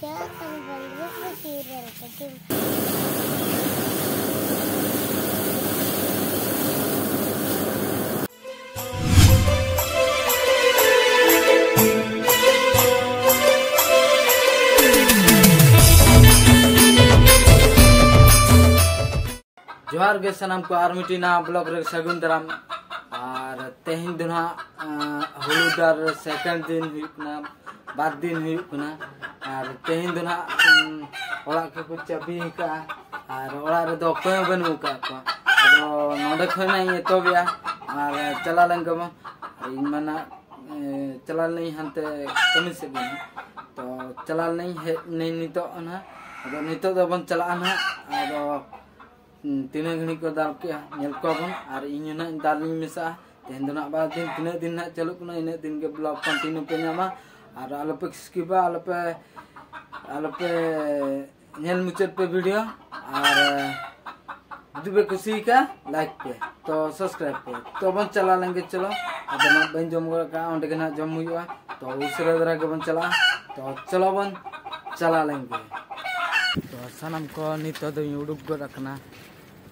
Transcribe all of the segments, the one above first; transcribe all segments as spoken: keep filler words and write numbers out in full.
ᱪᱟᱞᱟᱜ ᱠᱟᱱ ᱵᱚᱱ ᱨᱩᱯ ᱨᱩᱯᱤ ᱨᱮᱞ ᱜᱟᱹᱰᱤ᱾ ᱡᱚᱦᱟᱨ ᱜᱮ ᱥᱟᱱᱟᱢ ᱠᱚ, ᱟᱨ ᱢᱤᱫᱴᱤᱡ ᱱᱟᱣᱟ ᱵᱞᱚᱜ ᱨᱮ ᱥᱟᱹᱜᱩᱱ ᱫᱟᱨᱟᱢ᱾ ᱟᱨ ᱛᱮᱦᱮᱧ ᱫᱚ ᱱᱟᱦᱟᱜ, ᱟᱸ, ᱦᱩᱞᱩ ᱫᱟᱨ ᱥᱮᱠᱮᱱᱰ ᱫᱤᱱ ᱦᱩᱭᱩᱜ ᱠᱟᱱᱟ, ᱵᱟᱨ ᱫᱤᱱ ᱦᱩᱭᱩᱜ ᱠᱟᱱᱟ᱾ ᱟᱨ ᱛᱮᱦᱮᱧ ᱫᱚ ᱱᱟᱦᱟᱜ, ᱩᱸ, ᱚᱲᱟᱜ ᱠᱚᱠᱚ ᱪᱟᱹᱵᱤ ᱟᱠᱟᱫᱼᱟ ᱟᱨ ᱚᱲᱟᱜ ᱨᱮᱫᱚ ᱚᱠᱚᱭ ᱦᱚᱸ ᱵᱟᱹᱱᱩᱜ ᱟᱠᱟᱫ ᱠᱚᱣᱟ᱾ ᱟᱫᱚ ᱱᱚᱰᱮ ᱠᱷᱚᱱ ᱱᱟᱜ ᱤᱧ ᱮᱛᱚᱦᱚᱵᱮᱜᱼᱟ ᱟᱨ ᱪᱟᱞᱟᱣ ᱞᱮᱱ ᱜᱮᱵᱚᱱ᱾ ᱟᱨ ᱤᱧ ᱢᱟ ᱱᱟᱜ, ᱮ, ᱪᱟᱞᱟᱣ ᱞᱮᱱᱟᱹᱧ ᱦᱟᱱᱛᱮ ᱠᱟᱹᱢᱤ ᱥᱮᱫ ᱜᱮ ᱱᱟᱜ᱾ ᱛᱚ ᱪᱟᱞᱟᱣ ᱞᱮᱱᱟᱹᱧ, ᱦᱮᱡ ᱱᱟᱹᱧ ᱱᱤᱛᱚᱜ ᱱᱟᱜ᱾ ᱟᱫᱚ ᱱᱤᱛᱚᱜ ᱫᱚᱵᱚᱱ ᱪᱟᱞᱟᱜᱼᱟ ᱱᱟᱜ᱾ ᱟᱫᱚ ᱛᱤᱱᱟᱹᱜ ᱜᱷᱟᱹᱲᱤᱡ ᱠᱚ ᱫᱟᱞ ᱠᱮᱜᱼᱟ, ᱧᱮᱞ ᱠᱚᱣᱟ ᱵᱚᱱ᱾ ᱟᱨ ᱤᱧ ᱦᱚᱸ ᱱᱟᱜ ᱫᱟᱞ ᱤᱧ ᱢᱮᱥᱟᱜᱼᱟ᱾ ᱛᱮᱦᱮᱧ ᱫᱚ ᱱᱟᱜ ᱵᱟᱨ ᱫᱤᱱ, ᱛᱤᱱᱟᱹᱜ ᱫᱤᱱ ᱱᱟᱜ ᱪᱟᱹᱞᱩᱜ ᱠᱟᱱᱟ, ᱤᱱᱟᱹᱜ ᱫᱤᱱ ᱜᱮ ᱵᱞᱚᱜ ᱠᱚᱱᱴᱤᱱᱤᱭᱩ ᱯᱮ ᱧᱟᱢᱟ᱾ ᱟᱨ ᱟᱞᱚᱯᱮ ᱥᱠᱤᱯᱟ, ᱟᱞᱚᱯᱮ, ᱟᱞᱚᱯᱮ ᱧᱮᱞ ᱢᱩᱪᱟᱹᱫ ᱯᱮ ᱵᱷᱤᱰᱤᱭᱳ᱾ ᱟᱨ ᱡᱩᱫᱤ ᱯᱮ ᱠᱩᱥᱤᱭᱟᱠᱟᱜᱼᱟ, ᱞᱟᱭᱤᱠ ᱯᱮ, ᱛᱚ ᱥᱟᱵᱥᱠᱨᱟᱭᱤᱵ ᱯᱮ᱾ ᱛᱚ ᱵᱚᱱ ᱪᱟᱞᱟᱣ ᱞᱮᱱ ᱜᱮ, ᱪᱚᱞᱚ᱾ ᱟᱫᱚ ᱱᱟᱜ ᱵᱟᱹᱧ ᱡᱚᱢ ᱜᱚᱫ ᱠᱟᱜᱼᱟ, ᱚᱸᱰᱮ ᱜᱮ ᱱᱟᱜ ᱡᱚᱢ ᱦᱩᱭᱩᱜᱼᱟ᱾ ᱛᱚ ᱩᱥᱟᱹᱨᱟ ᱫᱷᱟᱨᱟ ᱜᱮᱵᱚᱱ ᱪᱟᱞᱟᱜᱼᱟ᱾ ᱛᱚ ᱪᱚᱞᱚ ᱵᱚᱱ ᱪᱟᱞᱟᱣ ᱞᱮᱱ ᱜᱮ᱾ ᱛᱚ ᱥᱟᱱᱟᱢ ᱠᱚ ᱱᱤᱛᱚᱜ ᱫᱚᱧ ᱩᱰᱩᱠ ᱜᱚᱫ ᱟᱠᱟᱱᱟ᱾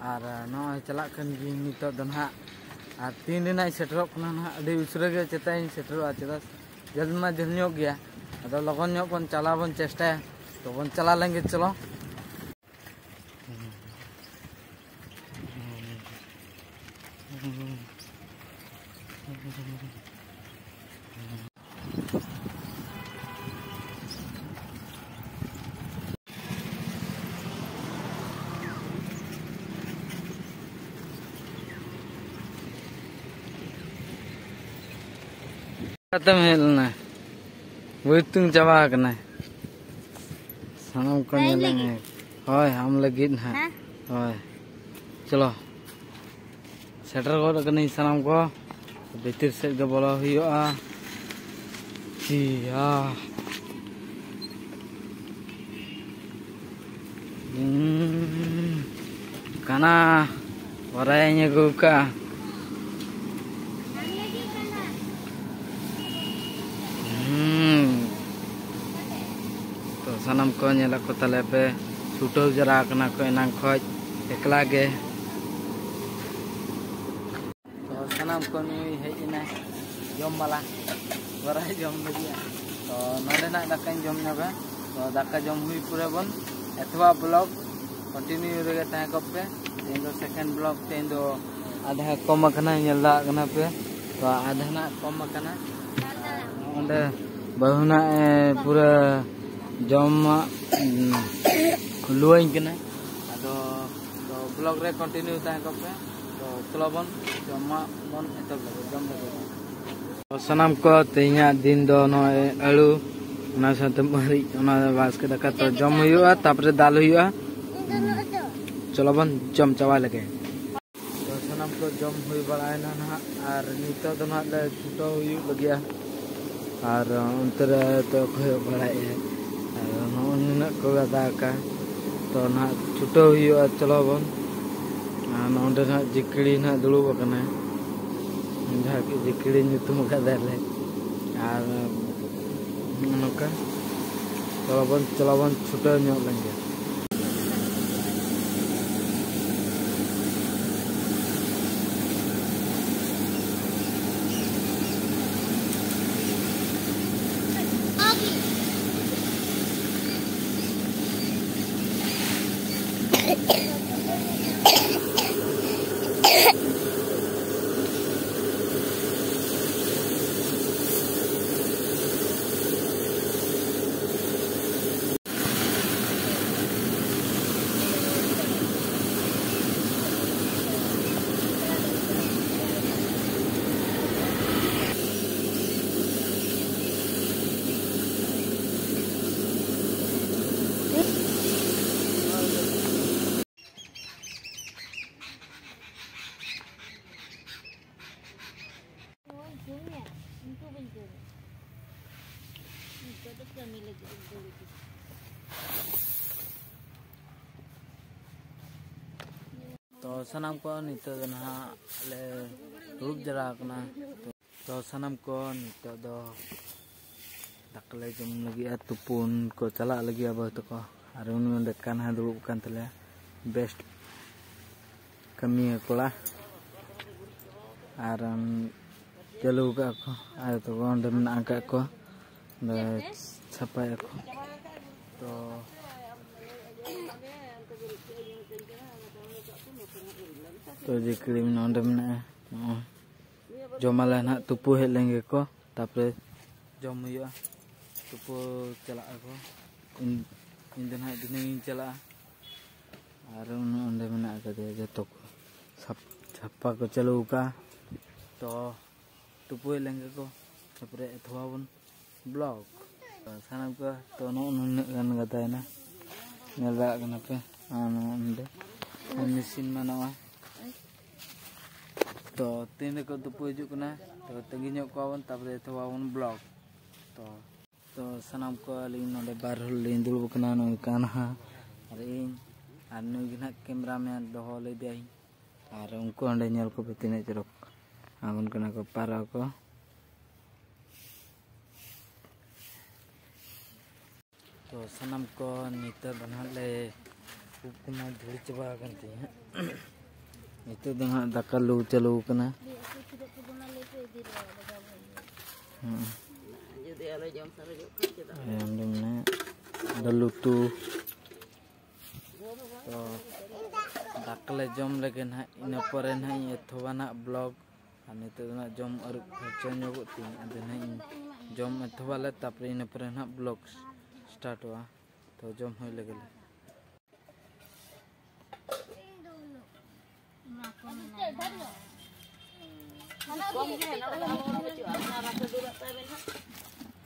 ᱟᱨ ᱱᱚᱜᱼᱚᱭ ᱪᱟᱞᱟᱜ ᱠᱟᱱ ᱜᱤᱭᱟᱹᱧ ᱱᱤᱛᱚᱜ ᱫᱚ ᱱᱟᱦᱟᱜ᱾ ᱟᱨ ᱛᱤᱱ ᱨᱮᱱᱟᱜ ᱤᱧ ᱥᱮᱴᱮᱨᱚᱜ ᱠᱟᱱᱟ ᱱᱟᱦᱟᱜ, ᱟᱹᱰᱤ ᱩᱥᱟᱹᱨᱟ ᱜᱮ ᱪᱮᱛᱟᱧ ᱥᱮᱴᱮᱨᱚᱜᱼᱟ, ᱪᱮᱫᱟᱜ ᱥᱮ ᱡᱷᱟᱹᱞ ᱢᱟ ᱡᱷᱟᱹᱞ ᱧᱚᱜ ᱜᱮᱭᱟ᱾ ᱟᱫᱚ ᱞᱚᱜᱚᱱ ᱧᱚᱜ ᱵᱚᱱ ᱪᱟᱞᱟᱣ ᱵᱚᱱ ᱪᱮᱥᱴᱟᱭᱟ᱾ ᱛᱚ ᱵᱚᱱ ᱪᱟᱞᱟᱣ ᱞᱮᱱ ᱜᱮ, ᱪᱚᱞᱚ᱾ ᱚᱠᱟᱛᱮᱢ ᱦᱮᱡ ᱞᱮᱱᱟ? ᱵᱟᱹᱭᱛᱩᱝ ᱪᱟᱵᱟ ᱟᱠᱟᱱᱟᱭ᱾ ᱥᱟᱱᱟᱢ ᱠᱚ ᱤᱧ ᱧᱮᱞ ᱞᱟᱹᱜᱤᱫ? ᱦᱳᱭ, ᱟᱢ ᱞᱟᱹᱜᱤᱫ ᱱᱟᱦᱟᱜ᱾ ᱦᱮᱸ? ᱦᱳᱭ, ᱪᱚᱞᱚ᱾ ᱥᱮᱴᱮᱨ ᱜᱚᱫ ᱟᱠᱟᱱᱟᱹᱧ ᱥᱟᱱᱟᱢ ᱠᱚ᱾ ᱵᱷᱤᱛᱤᱨ ᱥᱮᱫ ᱜᱮ ᱵᱚᱞᱚ ᱦᱩᱭᱩᱜᱼᱟ᱾ ᱤᱭᱟ᱾ ᱦᱩᱸ, ᱠᱟᱱᱟ, ᱯᱚᱨᱟᱭᱟᱧ ᱟᱹᱜᱩ ᱠᱟᱜᱼᱟ᱾ ᱦᱩᱸ, ᱛᱚ ᱥᱟᱱᱟᱢ ᱠᱚ ᱧᱮᱞ ᱟᱠᱚ ᱛᱟᱞᱮ ᱯᱮ, ᱪᱷᱩᱴᱟᱹᱣ ᱡᱟᱣᱨᱟ ᱟᱠᱟᱱᱟ ᱠᱚ ᱮᱱᱟᱝ ᱠᱷᱚᱡ ᱮᱠᱞᱟ ᱜᱮ᱾ ᱛᱚ ᱥᱟᱱᱟᱢ ᱠᱚ ᱱᱩᱭ ᱦᱮᱡ ᱮᱱᱟᱭ ᱡᱚᱢ ᱵᱟᱞᱟ, ᱵᱚᱨᱟᱭ ᱡᱚᱢ ᱞᱟᱹᱜᱤᱫ᱾ ᱛᱚ ᱱᱚᱰᱮᱱᱟᱜ ᱫᱟᱠᱟᱧ ᱡᱚᱢ ᱧᱚᱜᱟ᱾ ᱛᱚ ᱫᱟᱠᱟ ᱡᱚᱢ ᱦᱩᱭ ᱯᱚᱨᱮ ᱵᱚᱱ ᱮᱛᱚᱦᱚᱵᱟ vlog, continue ᱨᱮᱜᱮ ᱛᱟᱦᱮᱸ ᱠᱚᱜ ᱯᱮ᱾ ᱛᱮᱦᱮᱧ ᱫᱚ second vlog, ᱛᱮᱦᱮᱧ ᱫᱚ ᱟᱫᱷᱟ ᱠᱚᱢ ᱟᱠᱟᱱᱟ, ᱧᱮᱞ ᱫᱟᱲᱮᱭᱟᱜ ᱠᱟᱱᱟ ᱯᱮ᱾ ᱛᱚ ᱟᱫᱷᱟ ᱱᱟᱜ ᱠᱚᱢ ᱟᱠᱟᱱᱟ᱾ ᱚᱸᱰᱮ ᱵᱟᱹᱦᱩ ᱱᱟᱜ, ᱮ, ᱯᱩᱨᱟᱹ ᱡᱚᱢᱟᱜ, ᱩᱸ, ᱞᱩᱣᱟᱹᱧ ᱠᱟᱱᱟ᱾ ᱟᱫᱚ ᱛᱚ vlog ᱨᱮ continue ᱛᱟᱦᱮᱸ ᱠᱚᱜ ᱯᱮ᱾ ᱛᱚ ᱪᱚᱞᱚ ᱵᱚᱱ ᱡᱚᱢᱟᱜ ᱵᱚᱱ ᱮᱛᱚᱦᱚᱵ ᱞᱮᱜᱮ, ᱡᱚᱢ ᱞᱮᱜᱮ ᱵᱚᱱ᱾ ᱛᱚ ᱥᱟᱱᱟᱢ ᱠᱚ, ᱛᱮᱦᱮᱧᱟᱜ ᱫᱤᱱ ᱫᱚ ᱱᱚᱜᱼᱚᱭ ᱟᱹᱲᱩ, ᱚᱱᱟ ᱥᱟᱶᱛᱮ ᱢᱟᱹᱨᱤᱪ, ᱚᱱᱟ ᱵᱟᱥᱠᱮ ᱫᱟᱠᱟ᱾ ᱛᱚ ᱡᱚᱢ ᱦᱩᱭᱩᱜᱼᱟ, ᱛᱟᱯᱚᱨᱮ ᱫᱟᱞ ᱦᱩᱭᱩᱜᱼᱟ᱾ ᱦᱩᱸ᱾ ᱪᱚᱞᱚ ᱵᱚᱱ ᱡᱚᱢ ᱪᱟᱵᱟ ᱞᱮᱜᱮ᱾ ᱛᱚ ᱥᱟᱱᱟᱢ ᱠᱚ ᱡᱚᱢ ᱦᱩᱭ ᱵᱟᱲᱟᱭᱮᱱᱟ ᱱᱟᱦᱟᱜ, ᱟᱨ ᱱᱤᱛᱚᱜ ᱫᱚ ᱱᱟᱦᱟᱜ ᱞᱮ ᱪᱷᱩᱴᱟᱹᱣ ᱦᱩᱭᱩᱜ ᱞᱟᱹᱜᱤᱫᱼᱟ᱾ ᱟᱨ ᱚᱱᱛᱮ ᱨᱮ ᱛᱚ ᱠᱚᱭᱚᱜ ᱵᱟᱲᱟᱭᱮᱫᱼᱟᱭ, ᱟᱨ ᱱᱚᱜᱼᱚᱭ ᱱᱩᱱᱟᱹᱜ ᱠᱚ ᱜᱟᱫᱟ ᱟᱠᱟᱫ᱾ ᱛᱚ ᱱᱟᱦᱟᱜ ᱪᱷᱩᱴᱟᱹᱣ ᱦᱩᱭᱩᱜᱼᱟ, ᱪᱚᱞᱚ ᱵᱚᱱ᱾ ᱟᱨ ᱱᱚᱰᱮ ᱱᱟᱦᱟᱜ ᱡᱤᱠᱲᱤ ᱱᱟᱦᱟᱜ ᱫᱩᱲᱩᱵ ᱟᱠᱟᱱᱟᱭ, ᱡᱟᱦᱟᱸ ᱠᱤ ᱡᱤᱠᱲᱤ ᱧᱩᱛᱩᱢ ᱟᱠᱟᱫᱟᱞᱮ᱾ ᱟᱨ ᱱᱚᱜᱼᱚ ᱱᱚᱝᱠᱟ, ᱪᱚᱞᱚ ᱵᱚᱱ, ᱪᱚᱞᱚ ᱵᱚᱱ ᱪᱷᱩᱴᱟᱹᱣ ᱧᱚᱜ ᱞᱮᱱ ᱜᱮ᱾ ᱛᱚ ᱥᱟᱱᱟᱢ ᱠᱚ ᱱᱤᱛᱚᱜ ᱫᱚ ᱱᱟᱦᱟᱜ ᱞᱮ ᱫᱩᱲᱩᱵ ᱡᱟᱣᱨᱟ ᱟᱠᱟᱱᱟ᱾ ᱛᱚ ᱥᱟᱱᱟᱢ ᱠᱚ ᱱᱤᱛᱚᱜ ᱫᱚ ᱫᱟᱠᱟ ᱞᱮ ᱡᱚᱢ ᱞᱟᱹᱜᱤᱫ ᱟᱨ ᱛᱩᱯᱩᱱ ᱠᱚ ᱪᱟᱞᱟᱜ ᱞᱟᱹᱜᱤᱫ ᱟᱵᱚ ᱛᱟᱠᱚ᱾ ᱟᱨ ᱩᱱᱤ ᱚᱸᱰᱮ ᱠᱟᱱᱦᱟ ᱫᱩᱲᱩᱵ ᱠᱟᱱ ᱛᱟᱞᱮᱭᱟ, ᱵᱮᱥᱴ ᱠᱟᱹᱢᱤᱭᱟᱹ ᱠᱚᱲᱟ᱾ ᱟᱨ ᱩᱱ ᱪᱟᱹᱞᱩ ᱟᱠᱟᱫ ᱠᱚ ᱟᱭᱳ ᱛᱟᱠᱚ ᱚᱸᱰᱮ ᱢᱮᱱᱟᱜ ᱟᱠᱟᱫ ᱠᱚ, ᱚᱸᱰᱮ ᱥᱟᱯᱷᱟᱭᱟᱠᱚ᱾ ᱛᱚ ᱛᱚ ᱡᱮ ᱠᱤᱲᱤ ᱢᱮᱱᱟᱜᱼᱟ, ᱚᱸᱰᱮ ᱢᱮᱱᱟᱜᱼᱟ᱾ ᱱᱚᱜᱼᱚᱭ ᱡᱚᱢᱟᱞᱮ ᱱᱟᱦᱟᱜ, ᱛᱩᱯᱩ ᱦᱮᱡ ᱞᱮᱱ ᱜᱮᱠᱚ, ᱛᱟᱯᱚᱨᱮ ᱡᱚᱢ ᱦᱩᱭᱩᱜᱼᱟ᱾ ᱛᱩᱯᱩ ᱪᱟᱞᱟᱜ ᱟᱠᱚ᱾ ᱤᱧ, ᱤᱧ ᱫᱚ ᱱᱟᱦᱟᱜ ᱫᱷᱤᱱᱟᱹᱝ ᱤᱧ ᱪᱟᱞᱟᱜᱼᱟ᱾ ᱟᱨ ᱩᱱᱟᱹᱜ ᱚᱸᱰᱮ ᱢᱮᱱᱟᱜ ᱟᱠᱟᱫᱮᱭᱟ, ᱡᱚᱛᱚ ᱠᱚ ᱥᱟᱯ-, ᱥᱟᱯᱷᱟ ᱠᱚ ᱪᱟᱹᱞᱩ ᱟᱠᱟᱫᱼᱟ᱾ ᱛᱚ ᱛᱩᱯᱩ ᱦᱮᱡ ᱞᱮᱱ ᱜᱮᱠᱚ, ᱛᱟᱯᱚᱨᱮ ᱮᱛᱚᱦᱚᱵᱟᱵᱚᱱ ᱵᱞᱚᱜ᱾ ᱥᱟᱱᱟᱢ ᱠᱚ ᱛᱚ ᱱᱚᱜᱼᱚ ᱱᱩᱱᱟᱹᱜ ᱜᱟᱱ ᱜᱟᱫᱟᱭᱮᱱᱟ, ᱧᱮᱞ ᱫᱟᱲᱮᱭᱟᱜ ᱠᱟᱱᱟ ᱯᱮ᱾ ᱟᱨ ᱱᱚᱜᱼᱚ ᱱᱚᱰᱮ ᱢᱮᱥᱤᱱ ᱢᱟ ᱱᱚᱜᱼᱚᱭ᱾ ᱛᱚ ᱛᱤᱱ ᱨᱮᱠᱚ ᱛᱩᱯᱩ ᱦᱤᱡᱩᱜ ᱠᱟᱱᱟ, ᱛᱚ ᱛᱟᱺᱜᱤ ᱧᱚᱜ ᱠᱚᱣᱟ ᱵᱚᱱ, ᱛᱟᱯᱚᱨᱮ ᱮᱛᱚᱦᱚᱵᱟᱵᱚᱱ ᱵᱞᱚᱜ᱾ ᱛᱚ ᱛᱚ ᱥᱟᱱᱟᱢ ᱠᱚ ᱟᱹᱞᱤᱧ ᱱᱚᱰᱮ ᱵᱟᱨ ᱦᱚᱲ ᱞᱤᱧ ᱫᱩᱲᱩᱵ ᱟᱠᱟᱱᱟ, ᱱᱩᱭ ᱠᱟᱱᱦᱟ ᱟᱨ ᱤᱧ, ᱟᱨ ᱱᱩᱭ ᱜᱮ ᱱᱟᱦᱟᱜ ᱠᱮᱢᱨᱟ ᱢᱮᱱ ᱫᱚᱦᱚ ᱞᱮᱫᱮᱭᱟᱹᱧ᱾ ᱟᱨ ᱩᱱᱠᱩ ᱚᱸᱰᱮ ᱧᱮᱞ ᱠᱚᱯᱮ ᱛᱤᱱᱟᱹᱜ ᱪᱚᱨᱚᱠ ᱟᱬᱜᱚᱱ ᱠᱟᱱᱟ ᱠᱚ ᱯᱟᱣᱨᱟ ᱠᱚ᱾ ᱛᱚ ᱥᱟᱱᱟᱢ ᱠᱚ ᱱᱤᱛᱚᱜ ᱫᱚ ᱱᱟᱦᱟᱜ ᱞᱮ ᱩᱵ ᱠᱚᱢᱟ ᱡᱷᱟᱹᱲ ᱪᱟᱵᱟ ᱟᱠᱟᱱ ᱛᱤᱧᱟᱹ᱾ ᱱᱤᱛᱚᱜ ᱫᱚ ᱱᱟᱦᱟᱜ ᱫᱟᱠᱟ ᱞᱩ ᱪᱟᱹᱞᱩ ᱟᱠᱟᱱᱟ᱾ ᱦᱮᱸ᱾ ᱡᱩᱫᱤ ᱟᱞᱮ ᱡᱚᱢ ᱥᱟᱨᱮᱡᱚᱜ ᱠᱷᱟᱱ ᱪᱮᱫᱟᱜ? ᱟᱨ ᱚᱸᱰᱮ ᱢᱮᱱᱟᱜᱼᱟ ᱟᱹᱞᱩ ᱩᱛᱩ᱾ ᱛᱚ ᱫᱟᱠᱟ ᱞᱮ ᱡᱚᱢ ᱞᱮᱜᱮ ᱱᱟᱦᱟᱜ, ᱤᱱᱟᱹ ᱯᱚᱨᱮ ᱱᱟᱦᱟᱜ ᱤᱧ ᱮᱛᱚᱦᱚᱵᱟ ᱱᱟᱦᱟᱜ ᱵᱞᱚᱜ᱾ ᱟᱨ ᱱᱤᱛᱚᱜ ᱫᱚ ᱱᱟᱦᱟᱜ ᱡᱚᱢ ᱟᱹᱨᱩᱵ ᱯᱷᱟᱨᱪᱟ ᱧᱚᱜᱚᱜ ᱛᱤᱧ, ᱟᱫᱚ ᱱᱟᱦᱟᱜ ᱤᱧ ᱡᱚᱢ ᱮᱛᱚᱦᱚᱵᱟᱞᱮ, ᱛᱟᱯᱚᱨᱮ ᱤᱱᱟᱹ ᱯᱚᱨᱮ ᱱᱟᱦᱟᱜ ᱵᱞᱚᱜ ᱥᱴᱟᱨᱴᱚᱜᱼᱟ᱾ ᱛᱚ ᱡᱚᱢ ᱦᱩᱭ ᱞᱮᱜᱮ ᱞᱮ᱾ ᱠᱚᱢ ᱜᱮ ᱦᱮᱱᱟᱜᱼᱟ, ᱚᱱᱟ ᱦᱚᱸ ᱵᱟᱹᱪᱩᱜᱼᱟ, ᱚᱱᱟ ᱨᱟᱥᱮ ᱫᱩᱞᱟᱜ ᱛᱟᱭ ᱵᱮᱱ ᱦᱟᱸᱜ᱾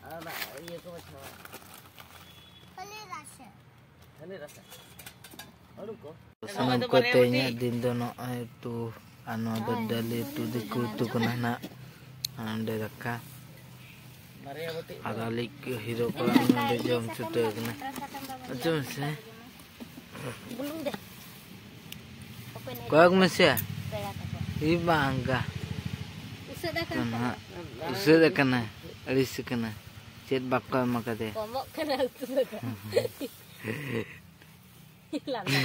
ᱟᱨ ᱚᱱᱟ ᱤᱭᱟᱹ ᱠᱚ ᱵᱟᱪᱷᱟᱣᱟ᱾ ᱠᱷᱟᱹᱞᱤ ᱨᱟᱥᱮ᱾ ᱥᱟᱱᱟᱢ ᱠᱚ ᱛᱮᱦᱮᱧᱟᱜ ᱫᱤᱱ ᱫᱚ ᱱᱚᱜᱼᱚᱭ ᱩᱛᱩ, ᱟᱨ ᱱᱚᱣᱟ ᱫᱚ ᱰᱟᱹᱞᱤ ᱩᱛᱩ, ᱫᱤᱠᱩ ᱩᱛᱩ ᱠᱟᱱᱟ ᱱᱟᱜ᱾ ᱟᱨ ᱚᱸᱰᱮ ᱫᱟᱠᱟ᱾ ᱟᱨ ᱟᱞᱮ ᱦᱤᱨᱳ ᱠᱚᱲᱟ ᱱᱚᱸᱰᱮ ᱡᱚᱢ ᱪᱷᱩᱴᱟᱹᱣ ᱠᱟᱱᱟ᱾ ᱟᱸᱡᱚᱢ ᱥᱮ᱾ ᱵᱩᱞᱩᱝ ᱫᱮ᱾ ᱚᱠᱚᱭ ᱱᱟᱭ ᱠᱚᱭᱚᱜ ᱢᱮᱥᱮ᱾ ᱯᱮᱲᱟ ᱛᱟᱠᱚ᱾ ᱤ ᱵᱟᱝᱜᱟ᱾ ᱩᱥᱟᱹᱫ ᱟᱠᱟᱱ ᱛᱚ ᱱᱟᱦᱟᱜ ᱛᱟᱢᱟ᱾ ᱩᱥᱟᱹᱫ ᱟᱠᱟᱱᱟ, ᱟᱹᱲᱤᱥ ᱟᱠᱟᱱᱟ᱾ ᱪᱮᱫ ᱵᱟᱠᱚ ᱮᱢ ᱠᱟᱫᱮᱭᱟ? ᱠᱚᱢᱚᱜ ᱠᱟᱱᱟ ᱩᱛᱩ ᱫᱟᱠᱟ᱾ ᱞᱟᱸᱫᱟ᱾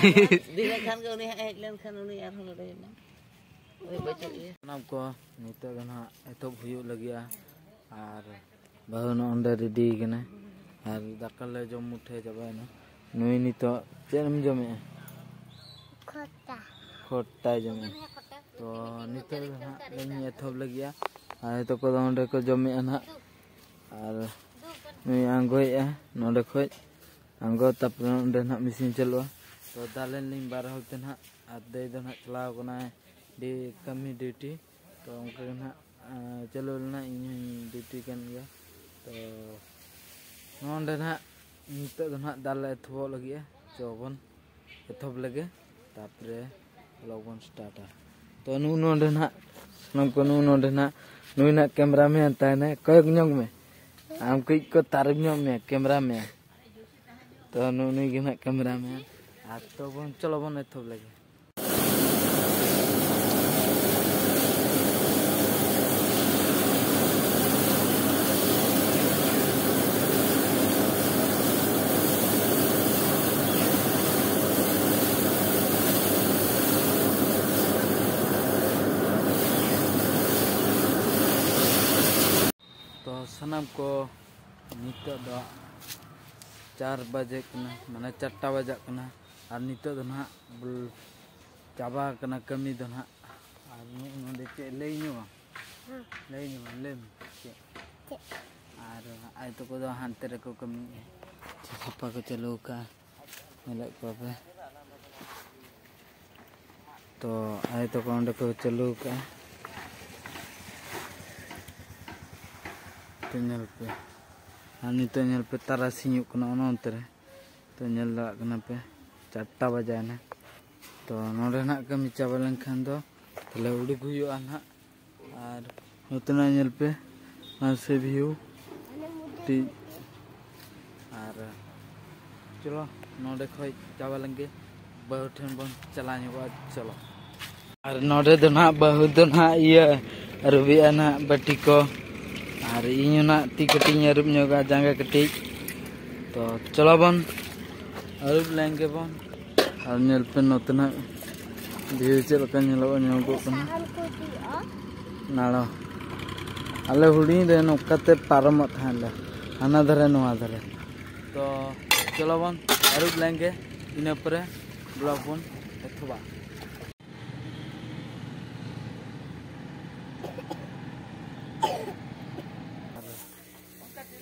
ᱫᱤᱱᱟᱹᱜ ᱠᱷᱟᱱ ᱜᱮ ᱩᱱᱤ ᱦᱟᱸᱜ ᱮ ᱦᱮᱡ ᱞᱮᱱᱠᱷᱟᱱ ᱩᱱᱤ ᱟᱨᱦᱚᱸ ᱞᱟᱹᱭ ᱮᱱᱟ᱾ ᱳᱭ ᱵᱟᱹᱪᱩᱜ ᱜᱮᱭᱟ᱾ ᱥᱟᱱᱟᱢ ᱠᱚ ᱱᱤᱛᱚᱜ ᱫᱚ ᱱᱟᱦᱟᱜ ᱮᱛᱚᱦᱚᱵ ᱦᱩᱭᱩᱜ ᱞᱟᱹᱜᱤᱫᱼᱟ᱾ ᱟᱨ ᱵᱟᱹᱦᱩ ᱱᱚᱜᱼᱚ ᱱᱚᱸᱰᱮ ᱨᱮᱰᱤ ᱠᱟᱱᱟᱭ᱾ ᱟᱨ ᱫᱟᱠᱟ ᱞᱮ ᱡᱚᱢ ᱢᱩᱴᱷᱟᱹ ᱪᱟᱵᱟᱭᱮᱱᱟ᱾ ᱱᱩᱭ ᱱᱤᱛᱚᱜ ᱪᱮᱫ ᱮᱢ ᱡᱚᱢᱮᱜᱼᱟ? ᱠᱷᱚᱴᱟ᱾ ᱠᱷᱚᱴᱟᱭ ᱡᱚᱢᱮᱜᱼᱟ᱾ ᱛᱚ ᱱᱤᱛᱚᱜ ᱫᱚ ᱱᱟᱦᱟᱜ ᱞᱤᱧ ᱮᱛᱚᱦᱚᱵ ᱞᱟᱹᱜᱤᱫᱼᱟ᱾ ᱟᱨ ᱛᱟᱠᱚ ᱫᱚ ᱚᱸᱰᱮ ᱠᱚ ᱡᱚᱢᱮᱜᱼᱟ ᱱᱟᱦᱟᱜ᱾ ᱟᱨ ᱱᱩᱭ ᱟᱬᱜᱚᱭᱮᱜᱼᱟ ᱱᱚᱸᱰᱮ ᱠᱷᱚᱡ᱾ ᱟᱬᱜᱚ ᱛᱟᱨᱯᱚᱨᱮ ᱚᱸᱰᱮ ᱱᱟᱦᱟᱜ ᱢᱮᱥᱤᱱ ᱪᱟᱹᱞᱩᱜᱼᱟ᱾ ᱛᱚ ᱫᱟᱞᱮᱱ ᱞᱤᱧ ᱵᱟᱨ ᱦᱚᱲ ᱛᱮ ᱱᱟᱦᱟᱜ᱾ ᱟᱨ ᱫᱟᱹᱭ ᱫᱚ ᱱᱟᱦᱟᱜ ᱪᱟᱞᱟᱣ ᱠᱟᱱᱟᱭ ᱰᱤ ᱠᱟᱹᱢᱤ ᱰᱤᱭᱩᱴᱤ᱾ ᱛᱚ ᱚᱱᱠᱟ ᱜᱮ ᱱᱟᱦᱟᱜ ᱪᱟᱹᱞᱩ ᱞᱮᱱᱟ, ᱤᱧ ᱦᱚᱸᱧ ᱰᱤᱭᱩᱴᱤ ᱠᱟᱱ ᱜᱮᱭᱟ᱾ ᱛᱚ ᱱᱚᱸᱰᱮ ᱱᱟᱦᱟᱜ ᱱᱤᱛᱚᱜ ᱫᱚ ᱱᱟᱦᱟᱜ ᱫᱟᱞ ᱞᱮ ᱮᱛᱚᱦᱚᱵᱚᱜ ᱞᱟᱹᱜᱤᱫᱼᱟ᱾ ᱪᱚ ᱵᱚᱱ ᱮᱛᱚᱦᱚᱵ ᱞᱮᱜᱮ, ᱛᱟᱨᱯᱚᱨᱮ ᱵᱞᱚᱜ ᱵᱚᱱ ᱥᱴᱟᱨᱴᱟ᱾ ᱛᱚ ᱱᱩᱜᱼᱩ ᱱᱚᱸᱰᱮ ᱱᱟᱦᱟᱜ ᱥᱟᱱᱟᱢ ᱠᱚ ᱱᱩᱜᱼᱩ ᱱᱚᱸᱰᱮ ᱱᱟᱦᱟᱜ ᱱᱩᱭ ᱱᱟᱦᱟᱜ ᱠᱮᱢᱨᱟ ᱢᱮᱱ ᱛᱟᱦᱮᱱᱟᱭ, ᱠᱚᱭᱚᱜ ᱧᱚᱜ ᱢᱮ, ᱟᱢ ᱠᱟᱹᱡ ᱠᱚ ᱛᱟᱨᱤᱯ ᱧᱚᱜ ᱢᱮᱭᱟ ᱠᱮᱢᱨᱟ ᱢᱮᱱ᱾ ᱛᱚ ᱱᱩᱜᱼᱩ ᱱᱩᱭ ᱜᱮ ᱱᱟᱦᱟᱜ ᱠᱮᱢᱨᱟ ᱢᱮᱱ᱾ ᱟᱨ ᱛᱚ ᱵᱚᱱ ᱪᱚᱞᱚ ᱵᱚᱱ ᱮᱛᱚᱦᱚᱵ ᱞᱮᱜᱮ᱾ ᱛᱚ ᱥᱟᱱᱟᱢ ᱠᱚ ᱱᱤᱛᱚᱜ ᱫᱚ ᱪᱟᱨ ᱵᱟᱡᱮ ᱠᱟᱱᱟ, ᱢᱟᱱᱮ ᱪᱟᱨᱴᱟ ᱵᱟᱡᱟᱜ ᱠᱟᱱᱟ᱾ ᱟᱨ ᱱᱤᱛᱚᱜ ᱫᱚ ᱱᱟᱦᱟᱜ ᱵᱚᱞ ᱪᱟᱵᱟ ᱟᱠᱟᱱᱟ ᱠᱟᱹᱢᱤ ᱫᱚ ᱱᱟᱦᱟᱜ᱾ ᱟᱨ ᱱᱚᱜᱼᱚ ᱱᱚᱰᱮ ᱪᱮᱫ ᱞᱟᱹᱭ ᱧᱚᱜᱼᱟ? ᱞᱟᱹᱭ ᱧᱚᱜᱼᱟ, ᱞᱟᱹᱭ ᱢᱮ ᱪᱮᱫ? ᱟᱨ ᱟᱭ ᱛᱟᱠᱚ ᱫᱚ ᱦᱟᱱᱛᱮ ᱨᱮᱠᱚ ᱠᱟᱹᱢᱤᱭᱮᱫᱼᱟ, ᱥᱟᱯᱷᱟ ᱠᱚ ᱪᱟᱹᱞᱩ ᱟᱠᱟᱫᱼᱟ, ᱧᱮᱞᱮᱫ ᱠᱚᱣᱟ ᱯᱮ᱾ ᱛᱚ ᱟᱭ ᱛᱟᱠᱚ ᱚᱸᱰᱮ ᱠᱚ ᱪᱟᱹᱞᱩ ᱟᱠᱟᱫᱼᱟ᱾ ᱛᱚ ᱧᱮᱞ ᱯᱮ, ᱟᱨ ᱱᱤᱛᱚᱜ ᱧᱮᱞ ᱯᱮ ᱛᱟᱨᱟᱥᱤᱧᱚᱜ ᱠᱟᱱᱟ ᱚᱱᱟ ᱚᱱᱛᱮ ᱨᱮ᱾ ᱛᱚ ᱧᱮᱞ ᱫᱟᱲᱮᱭᱟᱜ ᱠᱟᱱᱟ ᱯᱮ ᱪᱟᱨᱴᱟ ᱵᱟᱡᱟᱭᱮᱱᱟ᱾ ᱛᱚ ᱱᱚᱰᱮ ᱱᱟᱜ ᱠᱟᱹᱢᱤ ᱪᱟᱵᱟ ᱞᱮᱱᱠᱷᱟᱱ ᱫᱚ ᱛᱟᱦᱞᱮ ᱩᱰᱩᱠ ᱦᱩᱭᱩᱜᱼᱟ ᱱᱟᱜ᱾ ᱟᱨ ᱱᱚᱛᱮᱱᱟᱜ ᱧᱮᱞ ᱯᱮ ᱱᱟᱥᱮ ᱵᱷᱤᱭᱩ ᱠᱟᱹᱴᱤᱡ᱾ ᱟᱨ ᱪᱚᱞᱚ ᱱᱚᱰᱮ ᱠᱷᱚᱡ ᱪᱟᱵᱟ ᱞᱮᱱᱜᱮ ᱵᱟᱹᱦᱩ ᱴᱷᱮᱱ ᱵᱚᱱ ᱪᱟᱞᱟᱣ ᱧᱚᱜᱚᱜᱼᱟ᱾ ᱪᱚᱞᱚ᱾ ᱟᱨ ᱱᱚᱰᱮ ᱫᱚ ᱱᱟᱦᱟᱜ ᱵᱟᱹᱦᱩ ᱫᱚ ᱱᱟᱦᱟᱜ ᱤᱭᱟᱹ ᱟᱹᱨᱩᱵᱮᱜᱼᱟ ᱱᱟᱦᱟᱜ ᱵᱟᱹᱴᱤ ᱠᱚ᱾ ᱟᱨ ᱤᱧ ᱦᱚᱸ ᱱᱟᱜ ᱛᱤ ᱠᱟᱹᱴᱤᱡ ᱤᱧ ᱟᱹᱨᱩᱵ ᱧᱚᱜᱟ, ᱡᱟᱸᱜᱟ ᱠᱟᱹᱴᱤᱡ᱾ ᱛᱚ ᱪᱚᱞᱚ ᱵᱚᱱ ᱟᱹᱨᱩᱵ ᱞᱮᱱ ᱜᱮᱵᱚᱱ᱾ ᱟᱨ ᱧᱮᱞ ᱯᱮ ᱱᱚᱛᱮᱱᱟᱜ view ᱪᱮᱫ ᱞᱮᱠᱟ ᱧᱮᱞᱚᱜᱼᱟ, ᱧᱮᱞᱚᱜᱚᱜ ᱠᱟᱱᱟ᱾ ᱱᱟᱲᱚ᱾ ᱟᱞᱮ ᱦᱩᱰᱤᱧ ᱨᱮ ᱱᱚᱝᱠᱟᱛᱮ ᱯᱟᱨᱚᱢᱚᱜ ᱛᱟᱦᱮᱸᱫ ᱞᱮ, ᱦᱟᱱᱟ ᱫᱷᱟᱨᱮ ᱱᱚᱣᱟ ᱫᱷᱟᱨᱮ᱾ ᱛᱚ ᱪᱚᱞᱚ ᱵᱚᱱ ᱟᱹᱨᱩᱵ ᱞᱮᱱ ᱜᱮ, ᱤᱱᱟᱹ ᱯᱚᱨᱮ vlog ᱵᱚᱱ ᱮᱛᱚᱦᱚᱵᱟ᱾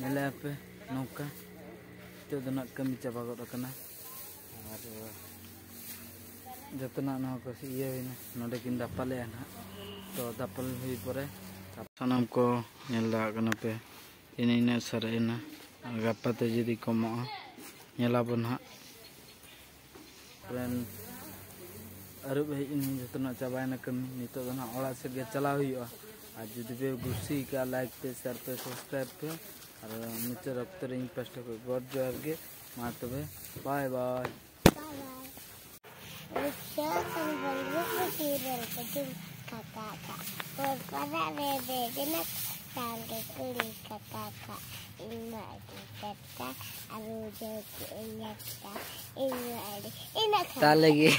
ᱧᱮᱞᱮ ᱟᱯᱮ ᱱᱚᱝᱠᱟ, ᱱᱤᱛᱚᱜ ᱫᱚ ᱱᱟᱜ ᱠᱟᱹᱢᱤ ᱪᱟᱵᱟ ᱜᱚᱫ ᱟᱠᱟᱱᱟ᱾ ᱟᱨ ᱡᱚᱛᱚᱱᱟᱜ ᱱᱚᱣᱟ ᱠᱚ ᱤᱭᱟᱹ ᱦᱩᱭᱱᱟ, ᱱᱚᱰᱮ ᱠᱤᱱ ᱫᱟᱯᱟᱞᱮᱜᱼᱟ ᱱᱟᱦᱟᱜ᱾ ᱛᱚ ᱫᱟᱯᱟᱞ ᱦᱩᱭ ᱯᱚᱨᱮ ᱥᱟᱱᱟᱢ ᱠᱚ ᱧᱮᱞ ᱫᱟᱲᱮᱭᱟᱜ ᱠᱟᱱᱟ ᱯᱮ ᱛᱤᱱᱟᱹᱜ ᱤᱱᱟᱹᱜ ᱥᱟᱨᱮᱡ ᱮᱱᱟ᱾ ᱟᱨ ᱜᱟᱯᱟ ᱛᱮ ᱡᱩᱫᱤ ᱠᱚᱢᱚᱜᱼᱟ, ᱧᱮᱞᱟᱵᱚᱱ ᱱᱟᱦᱟᱜ᱾ ᱯᱨᱮᱱ ᱟᱹᱨᱩᱵ ᱦᱮᱡ ᱮᱱᱟᱹᱧ, ᱡᱚᱛᱚᱱᱟᱜ ᱪᱟᱵᱟᱭᱮᱱᱟ ᱠᱟᱹᱢᱤ᱾ ᱱᱤᱛᱚᱜ ᱫᱚ ᱱᱟᱦᱟᱜ ᱚᱲᱟᱜ ᱥᱮᱫ ᱜᱮ ᱪᱟᱞᱟᱣ ᱦᱩᱭᱩᱜᱼᱟ᱾ ᱟᱨ ᱡᱩᱫᱤ ᱯᱮ ᱠᱩᱥᱤ ᱠᱟᱜᱼᱟ, like ᱯᱮ, share ᱯᱮ, subscribe ᱯᱮ᱾ ᱟᱨ ᱢᱩᱪᱟᱹᱫ ᱚᱠᱛᱚ ᱨᱮ ᱤᱧ ᱯᱟᱥᱴᱟ ᱠᱷᱚᱱ God ᱡᱚᱦᱟᱨ ᱜᱮ᱾ ᱢᱟ ᱛᱚᱵᱮ, bye bye. ᱠᱟᱠᱟ ᱠᱟ, ᱯᱚᱨ ᱯᱟᱨᱟ ᱨᱮ ᱵᱮᱜᱽ ᱱᱟ ᱥᱟᱸᱜᱮ ᱠᱩᱲᱤ ᱠᱟᱠᱟ ᱠᱟ, ᱤᱧ ᱢᱟ ᱟᱹᱰᱤ ᱠᱟᱠᱟ, ᱟᱨ ᱩᱡᱟᱹ ᱠᱚ ᱤᱧ ᱠᱟᱠᱟ, ᱤᱧ ᱢᱟ ᱟᱹᱰᱤ ᱤᱱᱟᱹ ᱠᱷᱟᱱ᱾ ᱛᱟᱦᱞᱮ ᱜᱮ᱾